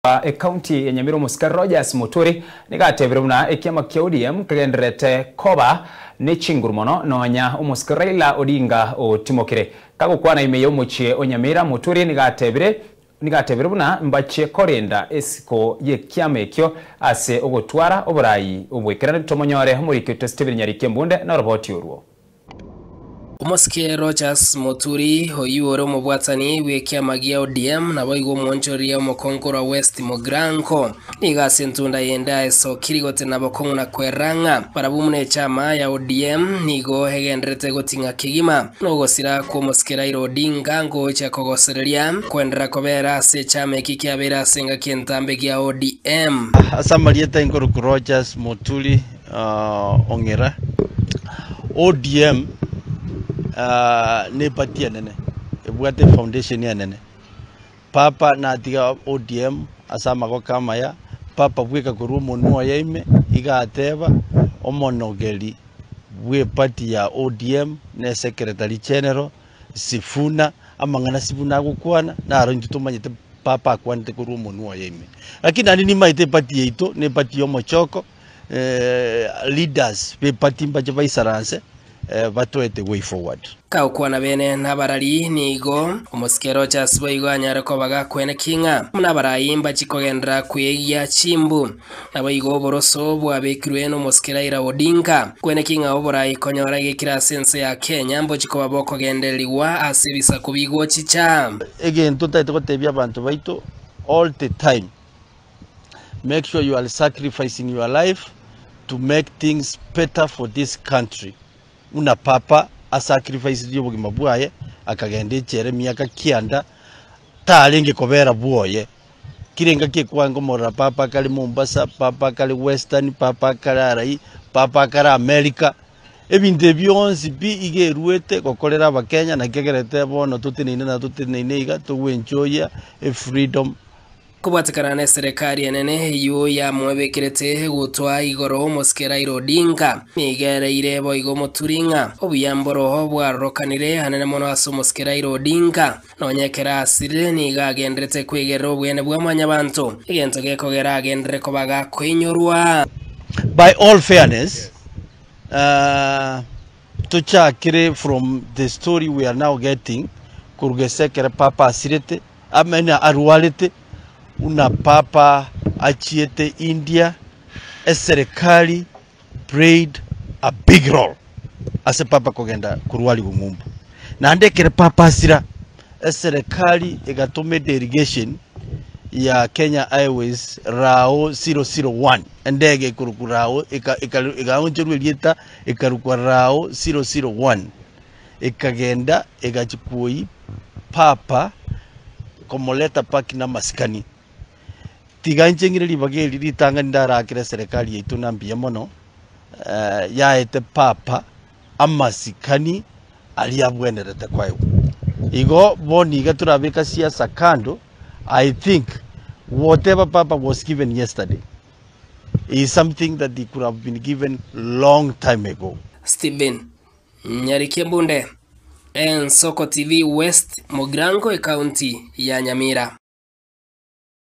Korwa ekaunti ya Nyamira omosike Rogers Muturi nigo atebire buna ekiama kia ODM kegendererete koba nechinguru mono nonya omosike Raila Odinga otimokire. Kagokwana ime yomochie o Nyamira, Muturi nigo atebire nigo atebire buna mbachie korenda esiko yekiama ekio ase ogotwara oborai obwekeranu. Tomonyore omoriki oito Stephen Nyariki Embunde noroboti orwo. Omosike Rodgers Muturi, oyio ore omobwatani bw'ekiama gia ODM, naboigo omwonchoreria omokongo korwa West Mugirango, nigo ase entunda yende aesokiri gotena bokong'u na kwerera ng'a barabwo buna echama ya ODM nigo egendererete goting'a kegima nogosira kw'omosike Raila Odinga ngocha kogosereria koenderera kobera ase echama eki kiabeire ase engaki entambe gia ODM. Ase amarieta inkorokwa Rodgers Muturi Ong'era, ODM ne party enene, ebwate efoundation enene. Papa natiga ODM ase amagoko amaya, papa bweka korwa omonwa oye ime, iga ateba omonogeri bw'eparty ya ODM ne secretary general Sifuna, amang'ana Sifuna agokwana naro intwe tomanyete papa akwanete korwa omonwa oye ime. Lakini naende nimaete eparty yaito ne eparty ya omochoko. Leaders be party mbache baisaranse batoete way forward. Kagokwana bene nabarari nigo omosike Rodgers boigo anyare koba gakweneki ng'a buna abarai mbachie kogenderera kwegia chimbu. Naboigo oboroso bwabekirwe nomosike Raila Odinga kweneki ng'a oborai konyora egekire ase ense ya Kenya mbochie koba bokogendererigwa ase ebisaku bigochicha. Egento ntagete gotebia abanto baito all the time. Make sure you are sacrificing your life to make things better for this country. Buna papa asacrificetie obogima bwaye akagenda echela emiaka kianda tarenge kobera bwoye. Kera engaki ekwange komorora papa akare Mombasa, papa akare Western, papa akare arai, papa akare America. Ebinto ebi bionsi pi iga eruete gokorera abakenya naki ekerete bono toteneine na toteneine iga togoenjoyia efreedom. Kobwatekana neserekari enene eyio yamwebekerete gotwa igoro omosike Raila Odinga, nigo ereire boigo omoturi ng'a obuya mboroho bwarorokanire anene mono ase omosike Raila Odinga. Nonya ekero asirire nigo agenderete kwegerera obwene bwa mwanyabanto, egento gekogera agenderere koba gakoinyorwa. By all fairness, tochakire from the story we are now getting koruga ase ekero papa asirete, Amene arwarete buna papa achiete India, eserekari played a big role ase papa kogenda korwarigwa ng'umbu. Naende ekero papa asira, eserekari egatoma edelegation ya Kenya Airways Rao 001, endege ekorokwa Rao ekaonchorwa erieta ekarokwa Rao 001, ekagenda egachia kwoyia Papa komoreta paki namasikani. Tiga inche ng'ire ribaga eri ritang'ani ndarakere eserekari yaito na mbuya mono, yaete papa amasikani aria abwenerete koegwa. Igo bono iga torabeka siasa kando, I think whatever papa was given yesterday is something that he could have been given long time ago. Stephen Nyarikebunde, Ensoko TV West, Mugirango, Ekaunti ya Nyamira.